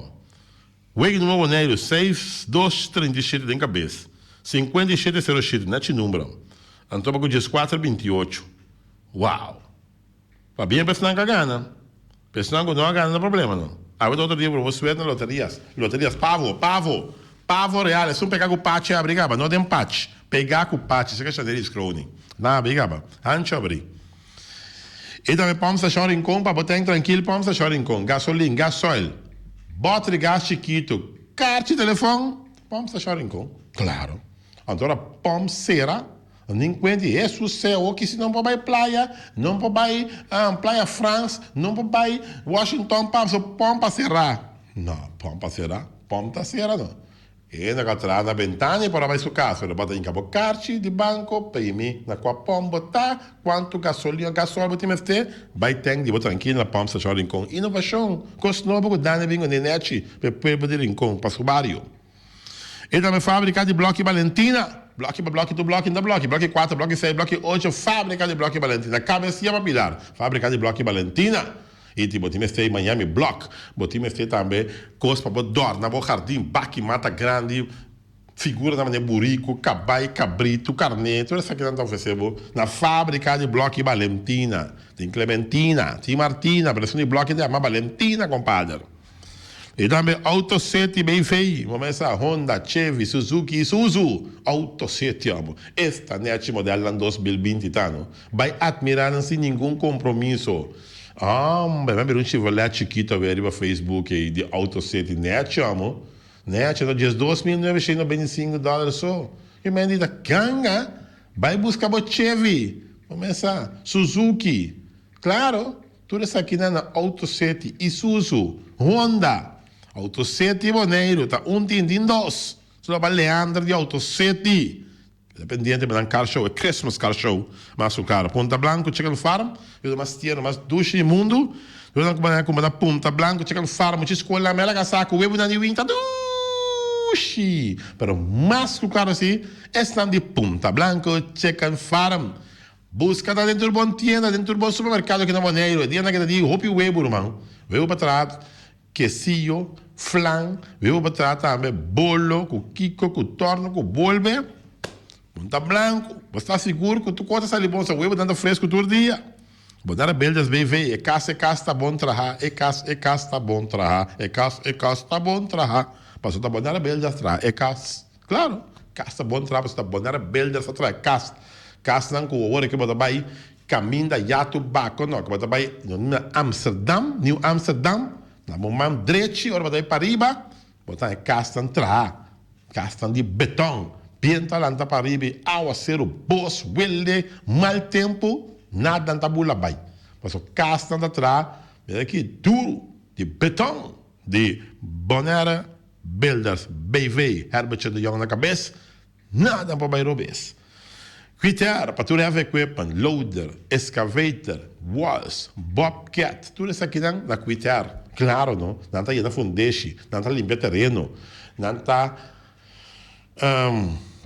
Wega di Nuevo Boneiru, seis dos 37 den kabes, 57 07 na chi numero, anto pa ku 14 28. Wow! Pabia pesnan ka gana, pesnan ku no a gana no problema no. Awe ta otro dia por bo suerte na loterias, loterias pavo, pavo, pavo real, esun pega ku pachi abri kaba, no den pachi, pega ku pachi, esaki a Shanelis Kroning, nan abri kaba, hancho abri. E tambe pòmp stashon Rincon pa bo tèn trankil pòmp stashon Rincon, gasolin, gasoil, bòter di gas chikitu, karchi telefòn, pòmp stashon Rincon, klaro. Anto ora pòmp sera, nin kuenta di Hesus sea oki si no por bai playa, no por bai playa Frans, no por bai Washington paso pòmp a sera. No, pòmp a sera, pòmp ta sera no. E na ka traha na bentana i por a bai su kas, pero bo ta hinka bo karchi di banko, primi na kua pòmp bo ta, kuantu gasolin o gasòl bo tin mester, bai tènk di bo trankil na pòmp stashon Rincon. Inovashon, kos nobo ku Dani a bin ku nenechi pa e pueblo di Rincon, pa su bario. E tambe fábrika di blòki Balentina, blòki pa blòki tur blòki ta blòki, blòki kuater, blòki seis, blòki ocho, fábrika di blòki Balentina, kabesia pa Pilar, fábrika di blòki Balentina. I ti bo tin mester Miami block, bo tin mester tambe kos pa bo dòrna bo hardin, baki mata grandi, figuranan manera buriku, kabai, kabritu, karné, tur esakinan ta ofresé bo na fábrika di blòki Balentina. Tin Clementina, tin Martina, pero esun di blòki ta yama Balentina, kompader. I tambe Auto City BV, bo mester Honda, Chevy, Suzuki, Isuzu, Auto City amo. Esta nechi modelnan 2020 ta no. Bai admira nan sin ningun compromiso. Hombre, mi a bira un Chevrolet chikito awe riba Facebook ey di Auto City. Nechi amo. Nechi no 12995 dollar so. Mi mente ta ganga. Bai busca bo Chevy. Bo mesa Suzuki. Claro, tur esakinan na Auto City, Isuzu, Honda. Auto City Boneiru ta un tin tin dos. Solo pa Leander di Auto City. Keda pendiente pa nan car show, e Christmas car show mas ku karo. Punta Blanco Chicken Farm, e ta mas tierno, mas dushi di mundu. Tur nan ku nan kumpra na Punta Blanco Chicken Farm, mucha skola mela ka sa ku webunan di winta dushi. Pero mas ku karo si, esnan di Punta Blanco Chicken Farm. Buska ta den tur bon tienda, den tur bon supermerkado aki na Boneiru. E dianan aki ta di hopi webu, ruman. Webu pa traha Quesillo, flan, webu pa traha tambe bolo ku kiko, ku torno, ku bolbe. Bo ta blanku, bo sta sigur ku tur kos ta sali bon, sa webunan ta fresku tur dia. Bo ta Rebeldes BV, e kas, e kas ta bon traha, e kas, e kas ta bon traha, e kas, e kas ta bon traha. Pasobra ta bo na Rebeldes traha e kas. Klaro, kas ta bon traha pasobra ta bo na Rebeldes ta traha e kas. Kasnan ku ora ke bo ta bai Caminda yatu bako no, ku bo ta bai na Amsterdam, Nieuw Amsterdam, na bo man drechi ora bo ta bai pariba, bo ta haña kasnan traha, kasnan di beton. Bientu a lanta pa riba i awaseru, bos, welde, mal tempu, nada no ta bula bai. Pasobra kasnan ta traha mira aki duru di beton di Bonaire Builders BV, Herbertje de Jong na kabes, nada no por bai robes. Kwiter pa tur heavy equipment, loader, excavator, walls, bobcat, tur esakinan na kwiter. Claro no, nan ta yena fundeshi, nan ta limpia tereno, nan ta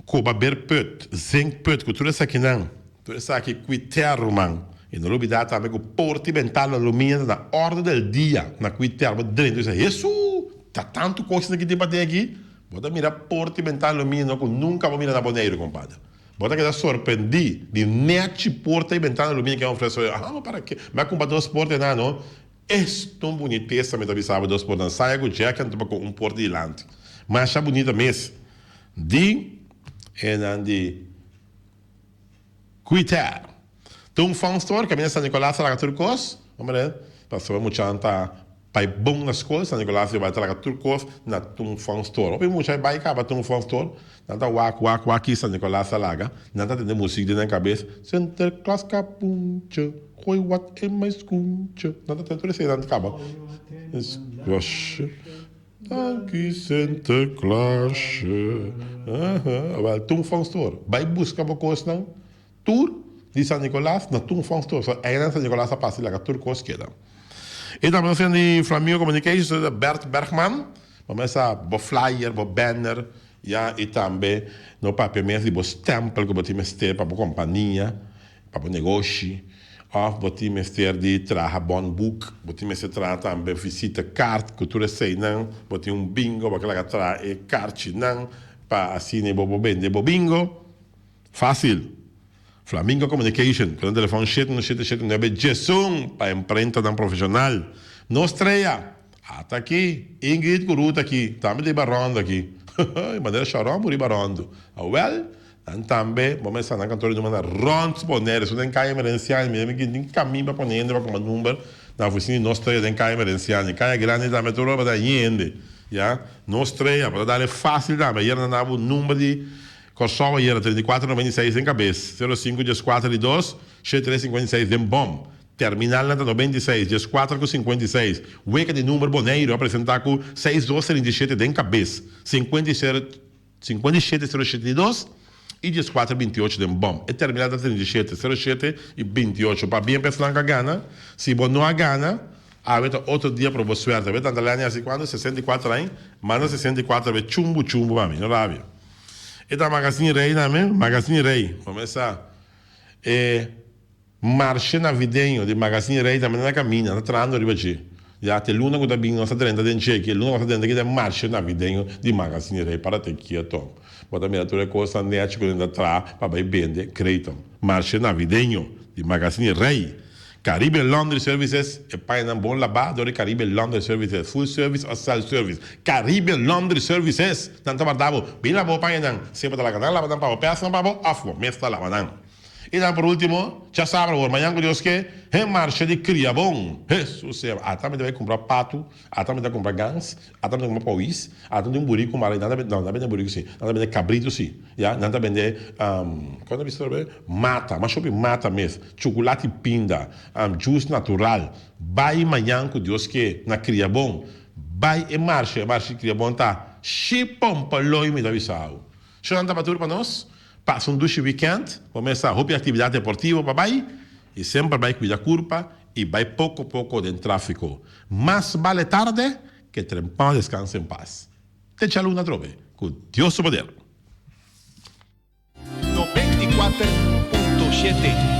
koba beerput, zinkput, ku tur esakinan. Tur esaki kwiter ruman. I no lubida tambe ku porta i bentana aluminio ta na orde del dia na kwiter. Bo drenta i bisa, Hesu! Ta tantu kos esaki tin pa den aki? Bo ta mira porta i bentana aluminio ku nunka bo mira na Boneiru, kompadre. Bo ta keda sorprendí di nèchi porta i bentana aluminio ke a ofresé. Aha, ma para ke? Mi a kumpra dos porta einan, no. Esta un bunitesa, mi ta bisa bo, dos portanan. Saya ku Jack anto pa ku un porta dilanti. Masha bunita mes. Di einan di Kuiter. Ta un fun store kaminda San Nicolas a laga tur kos. Hombre, pasobra muchanan ta bai bon na skol, San Nicolas yo bai ta laga tur kos na Tung Fun Store. Hopi mucha a bai kaba Tung Fun Store, nan ta wak wak wak ki San Nicolas a laga, nan ta tende musik den nan kabes, Sinterklaas kapuntje, gooi wat in mijn schoentje. Nan ta tende tur esei nan ta kaba. Danki Sinterklaasje. Awel Tung Fun Store, bai buska bo kosnan. Tur di San Nicolas na tur fons tur. So einan San Nicolas a pasa y laga tur cos keda. Y tambe nos tin di Flamingo Communications ta Bert Bergman. Bo mester bo flyer, bo banner, ya y tambe no papia mes di bo stempel cu bo tin mester pa bo compania, pa bo negoshi. Of bo tin mester di traha bon boek, bo tin mester traha tambe visita kaart cu tur eseynan. Bo tin un bingo, bo ke laga traha e kaarchinan pa asina bo por bende bo bingo. Fácil! Flamingo Communication, ku nan telefòn 7179 djesun pa emprentanan profeshonal. Nos trea! Ata aki, Ingrid ku Ruth aki, tambe ta riba ròndu aki. Hehe, manera shòròn bo riba ròndu. Awèl, nan tambe, bo mester sa nan kantor di number na rònt Bonaire. Esun den Kaya Emerenciani, mi mi tin kamin pa pone hende pa kuma number na ofisina di Nos Trea den Kaya Emerenciani. Kaya Grandi tambe tur ora bo ta haña hende, ya. Nos Trea, bo ta dal e fácil tambe. Ayera nan daba bo number di. Kòrsou ayera 34 96 den kabes, 05 dieskuater di dos, she tres 56 den bòm. Terminalnan ta 96, dieskuater ku 56. Weka di number Boneiru a presentá ku seis dos 37 den kabes, 57 07 di dos i dieskuater 28 den bòm. E terminal ta 37, 07 i 28. Pabien pa esnan ku a gana. Si bo no a gana, awe ta otro dia pro bo suerte. Awe tanta Leni hasi kuantu? 64 aña? Manda 64 awe chumbu chumbu pa mi, no rabia. E ta Magazine Rey tambe, Magazine Rey. Comenzá e marshe navideño di Magazine Rey tambe na caminda, ta trahando riba dje. Ya te luna cu ta bin nos ta drenta den dje aki, e luna cu nos ta drenta aki ta e marshe navideño di Magazine Rey. Para te kieto. Bo ta mira tur e cosnan nechi cu nan ta traha pa bay bende, great. Marshe navideño di Magazine Rey. Caribe Laundry Services, e pañanan bon labá dor di Caribe Laundry Services, full service of self service. Caribe Laundry Services, nan ta warda bo, bin laba bo pañanan, sea bo ta laga nan laba nan pa bo, pèsa nan pa bo, òf bo mes ta laba nan. I dan por último, djasabra awor, mañan ku Dios ke, he marsha di Kriabon. Hesus sea, ata mi ta bai kumpra patu, ata mi ta kumpra gans, Ata bende kuma pawis, ata bende un buriku mara, nan ta bende, no, nan ta bende buriku si, nan ta bende kabritu si, ya, nan ta bende, kon ta bisa otra bes? Mata, mas hopi mata mes, chukulati pinda, juice natural, bai mañan ku Dios ke na Kriabon, bai e marsha, e marsha di Kriabon ta shipompoloi mi ta bisa bo. Shon nan ta batur pa nos, pasa un dushi weekend, bo mes sa hopi aktividat deportivo pa bai, i semper bai kuida kurpa i bai poko poko den trafiko. Mas bale tarde ke trempan descansa en paz. Te djaluna atrobe ku Dios su poder. 94.7.